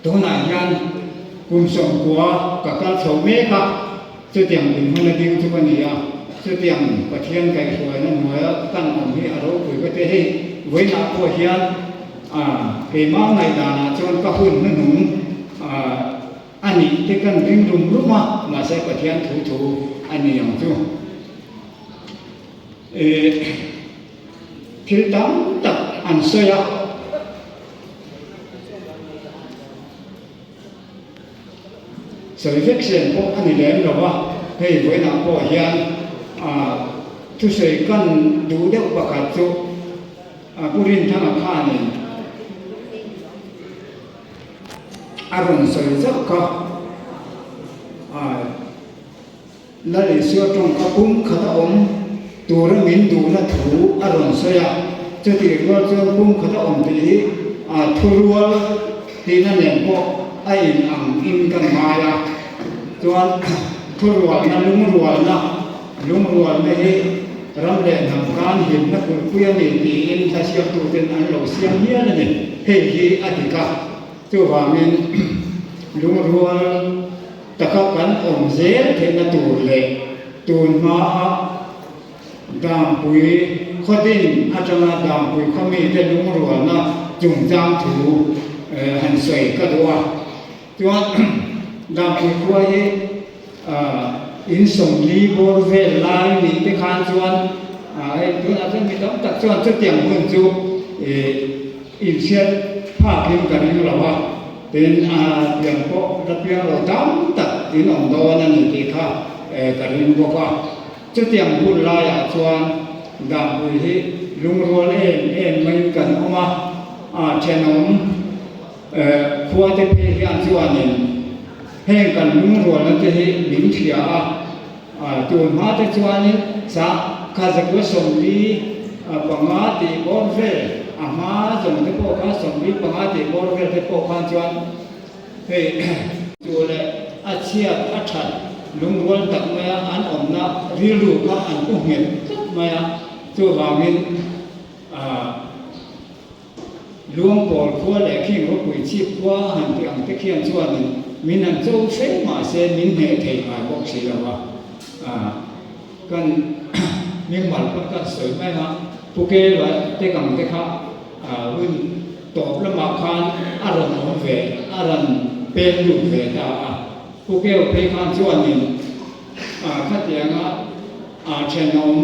Tunah hian kum 90 ka kal chho mek a, chutiang dinhmun a ding chu ka ni a, chutiang Pathian kaihhruaina hnuaia kan awm hi a ropui ka ti. Hei vawiinah pawh hian keimah ngaihdanah chuan ka hun hnuhnung a nih te kan ring rum rum a, mahse Pathian thu thu a ni ang chu. Thil tam tak an sawi a. Sawi vek sen pawh a ni lem lo va, hei vawiinah pawh hian thusawi kan duh deuh pakhat chu Pu Rinthanga khanin a rawn sawi zauh kha. Lal Isua tawngka pum khat a awm tura min duhna thu a rawn sawi a, chutih rual chuan pum khat a awm tih hi a thurual tihna nen pawh a in ang in kan ngai a, chuan thurualna lungrualna lungrualna hi ram leh hnam tan hlimna kulhpui a ni tiin hla siamtuten an lo siam hial a ni, hei hi a dik a, chuvangin lungrual. Taka kan awm zel theihna tur leh tun hmaa Dampui khawdin atanga Dampui khaw mite lungrualna chungchang thu han sawi ka duh a. Chuan Dampui khua hi in 40 bawr vel lai nih te khan chuan hei tunah chuan mi tam tak chuan chutiang hun chu inhriat phakin ka ring lo a. Tin, a pian pawh la piang lo tam tak in awm dawn a ni tih kha ka ring bawk a. Chutiang hun laiah chuan Dampui hi lungrual em em maiin kan awm a, a thenawm khuate phei hian chuanin heng kan lungrualna te hi min hria a. Tun hma te chuanin kha zakua 45 tih bawr vel, a hma zawng te pawh kha 45 tih bawr vel te pawh khan chuan hei chu leh a chhiat a that lungrual tak maia an awmna rilru kha an pu nghet tlat mai a, chuvangin Luang pawl khua leh khing ropui chhip khua a han tih ang te khian chuanin min han cho hreng mah se min hneh thei ngai bawk si lo a. Kan hmingmal pawn kan sawi mai ang a, Pu Kela te kang te kha hun tawp lamah khan a rawn awm ve, a rawn peng lut ve ta a. Pu Keu phei khan chuanin khatianga thenawm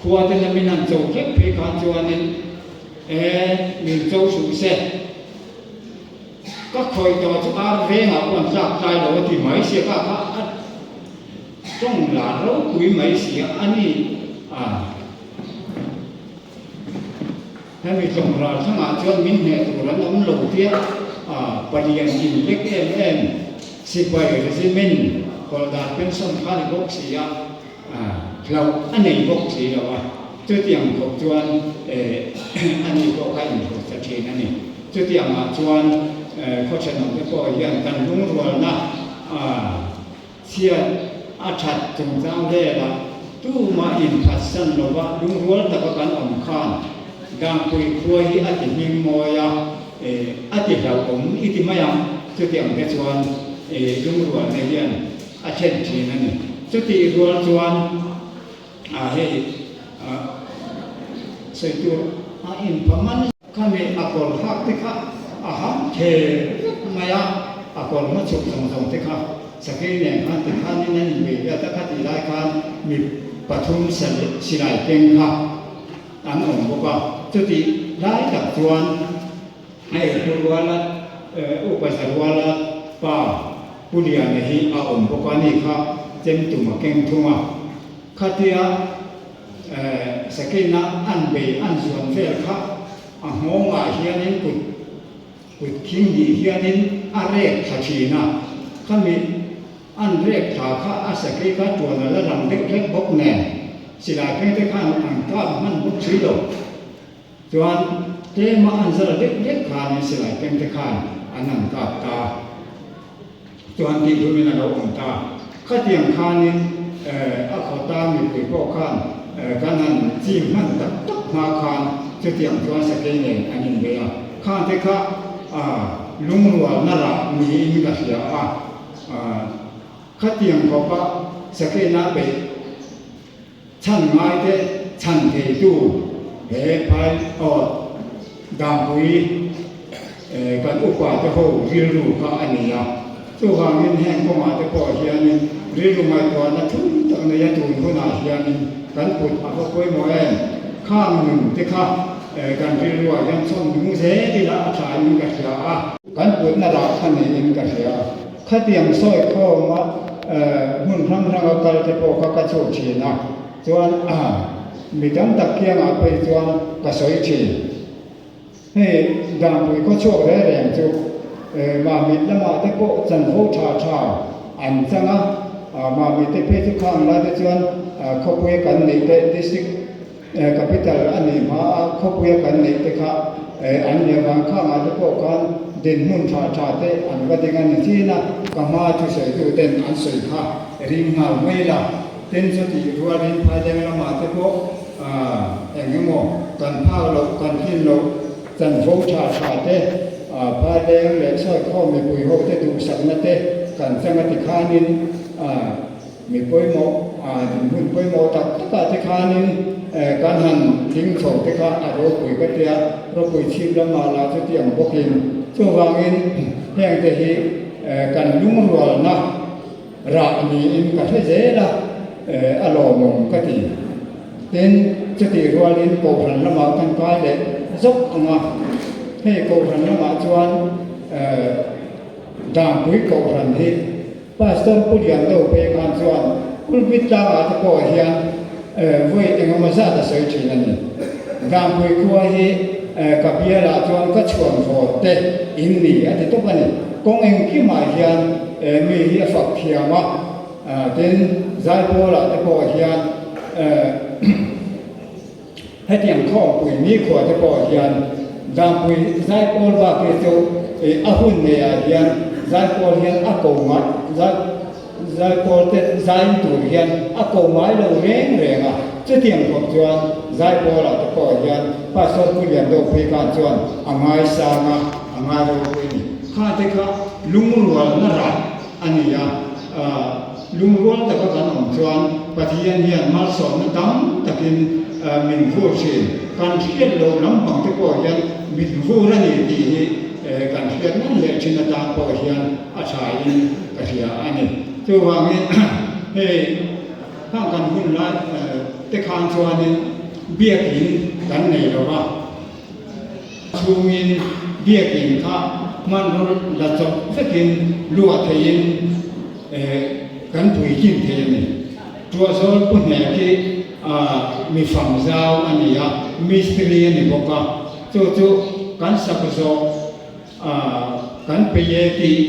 Khua te lamin an cho hlek phei khan chuanin e min cho suh se, ka khawih tawh chu ar vengah pawh an tlak tlai lo a ti mai sia ka kha a tawng lar ropui mai sia a ni a. Hemi tlawng ral thlangah chuan min hneh tur an awm lo tia palian in lek em em sipai regiment kawlhdar pension kha ni bawk si a. Hlauh a nei bawk si lo a, chutiang khawp chuan ani pawh kha inhruai ta thin a ni. Chutiangah chuan khaw thenawmte pawh hian kan lungrualna chhiat a that chungchang velah tumah inphatsan lova lungrual taka kan awm khan Dangpui khua hi a ti hming mawi a, a ti hlauhawm i ti mai ang. Chutiangte chuan lungrualna hian a thlen thin a ni. Chutih rual chuan hei sawi tur a inpha man. Khami a kawr hak te kha a ham the vek mai a, a kawr hma chhuk zawng zawng te kha sakei nen khan tikhanin an inbei vel ta kha tih lai khan mi pathum silai keng kha an awm bawk a. Chutih lai tak chuan Hei Pu Ruala, Upa Zaruala pa Pu Liana hi a awm bawk a ni kha chem tum a keng thung a. Khatia Sakina an bei an zuan vel kha a nghawngah hianin kut kut khing hnih hianin a rek thla thin a. Khami an rek thla kha a sakei kha tuan a la rang deuh hlek bawk nen silai phei te khan an kap hman bawk si lo. Chuan tlema an zal deuh deuh khanin silai peng te khan an han kap ta. Chuan tih dumin a lo awm ta. Khatiang khanin a khawta mipui pawh khan kan han chim hman tak tak hma khan chutiang chuan sakei nen an inbei a. Khang te kha. lungrualna rah niin ka hria a. Khatiang khawpa Sakena beih chhan ngaite chhan theitu he phai aw Dampui kan upa te ho rilru kha a ni a. Chuvangin heng kawngah te pawh hianin rilru ngaihtuahna thum tak nei a tun hunah hianin kan kut a va pawimawh em? Khang nun te kha kan rilruah hian chhawn nung zel ila a thain ka hria a. Kan kutna rah kha niin ka hria a. Khatiang sawi khawma hmun hrang hranga kal te pawh kha ka chhuh thin a, chuan mi tam tak kiangah phei chuan ka sawi thin. Hei Dangpui khaw chhuak reng reng chu Mamit lamah te pawh chanvo tha tha an chang a, Mamit te phei chu khang lai te chuan khawpuia kan neih te district capital a nih hma a khawpuia kan neih te kha an nih avang khangah te pawh khan dinhmun tha tha te an va ding a ni thin a, ka hma thusawitu ten an sawi kha ring nghal mai la. Tin chutih rualin phaileng lamah te pawh eng emaw kan phak loh, kan thlin loh chanvo tha tha te, phaileng leh sawikhawm mipui ho te duhsakna te kan chang a ti khanin mi pawimawh, dinhmun pawimawh tak takah te khanin kan han ding chho te kha a ropui ka tia, ropui chhip lamah lah chutiang bawkin. Chuvangin hengte hi kan lungrualna Rah niin ka hre zel a, a lawmawm ka ti. Tin, chutih rualin Kohhran lamah kan kai leh zawk ang a, hei Kohhran lamah chuan Dangpui Kohhran hi Pastor Pu Liando phei khan chuan pulpit tlangah te pawh hian vawi engemaw zat a sawi thin a ni. Dangpui khua hi ka bialah chuan ka chhuan vawt te in ni a ti tawp a ni. Kawng engkimah hian mi hi a fak thiam a, tin Zaipawlah te pawh hian hetiang khawmpui nikhua te pawh hian Dangpui Zaipawl bak hi chu a hun neiah hian Zaipawl hian a ko ngai Zaipawl te zain tur hian a ko ngai lo reng reng a, chutiang khawp chuan Zaipawlah te pawh hian Pastor Pu Liandopui khan chuan a ngaisang a, a ngai ropui a ni. Kha te kha lungrualna rah a ni a, lungrual taka kan awm chuan Pathian hian malsawmna tam takin min vur thin. Kan hriat loh lampang te pawh hian min vur a ni tih hi kan hriat nawn leh thin atan pawh hian a thain ka hria a ni. Chuvangin hei khang kan hun lai te khan chuanin biakin kan nei lo va. Chhungin biakin kha hmanraw la chawp vekin luah theiin kan puitlin thei a ni. Tuahzawl Pu Hne khi mi fang zau a ni a, mistiri a ni bawk a, chu chu kan sak zawh kan peih e tih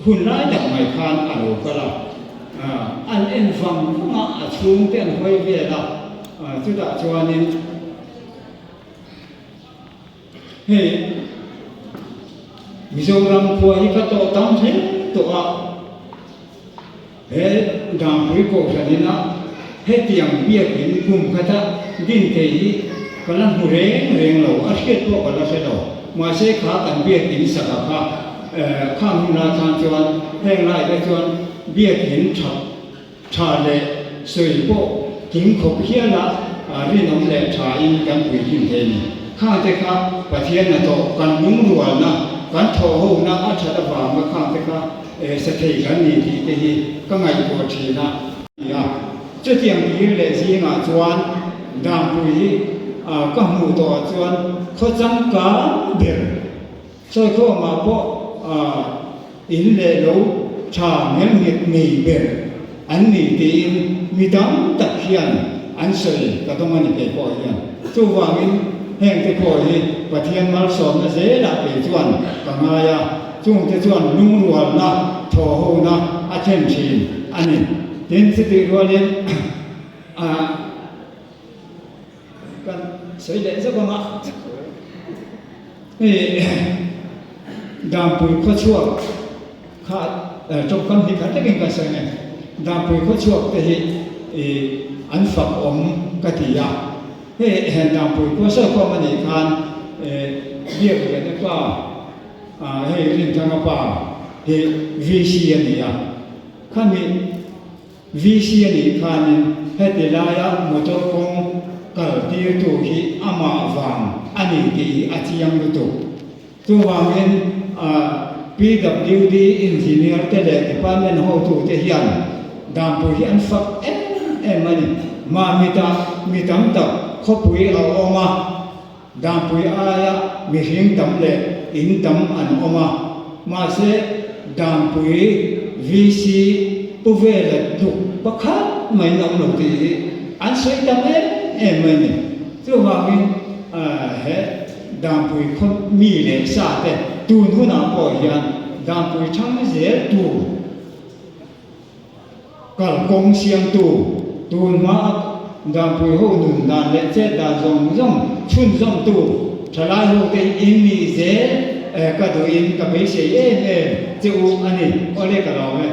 hun lai tak mai khan a lo kal a. An en vang vang a, a chhungte an hawi vel a, chutah chuanin, Hei Mizoram khua hi ka tawh tam hle tawh a, he Dangpui Kohhran ina hetiang biakin kum khata din thei hi ka la hmu reng reng lo, a hriat pawh ka la hre lo. Mahse kha kan biakin saka kha khang hun lai khan chuan heng lai te chuan biakin that Tha leh sawi pawh tling khawp hiala rinawm leh thain kan puitlin thei a ni. Khangte kha Pathian hnathawh kan lungrualna, kan thawhhona a that avanga khangte kha sa thei kan ni tih te hi ka ngaihtuah thin a. Ti a, chutiang tir leh zingah chuan Dangpui hi ka hmuh tawhah chuan khaw changkang ber Sawikhawmah pawh in leh lo tha ngelnghet nei ber an ni tiin mi tam tak hian an sawi ka dawng a ni kei pawh hian. Chuvangin hengte pawh hi Pathian malsawmna zelah kei chuan ka ngai a, chungte chuan lungrualna thawhhona a thlen thin a ni. Tin, chutih rualin Kan sawi leh zauh ang a, hei Dampui khawchhuak kha tawngkam hi khat takin kan sawi ang e, Dampui khawchhuak te hi an fak awm ka ti a, hei Dampui khua sawi khawm a nih khan Biak Liana pa. Hei Rinthanga pa hi VC a ni a, khami VC a nih khanin heti laia motor kawng kal tirtu hi amah vang a ni tih hi a chiang lutuk. Chuvangin PWD engineer te leh department hotute hian danpui hi an fak em em a ni. Mahmitah mi tam tak khawpui a awm a, Danpui aia mihring tam leh in tam an awm a, mahse Danpui VC Pu Vela tluk pakhat mai an awm lo tih hi an sawi tam em em mai a ni. Chuvangin he Danpui khaw mi leh sa te tun hunah pawh hian Danpui thang zel tur Kalkawng siamtu, tun hmaa Danpui ho nun dan leh chet dan zawng zawng chhunzawmtu thalai ho te hi in nih zel ka duhin ka beisei em em che u a ni. Awle ka lawm e.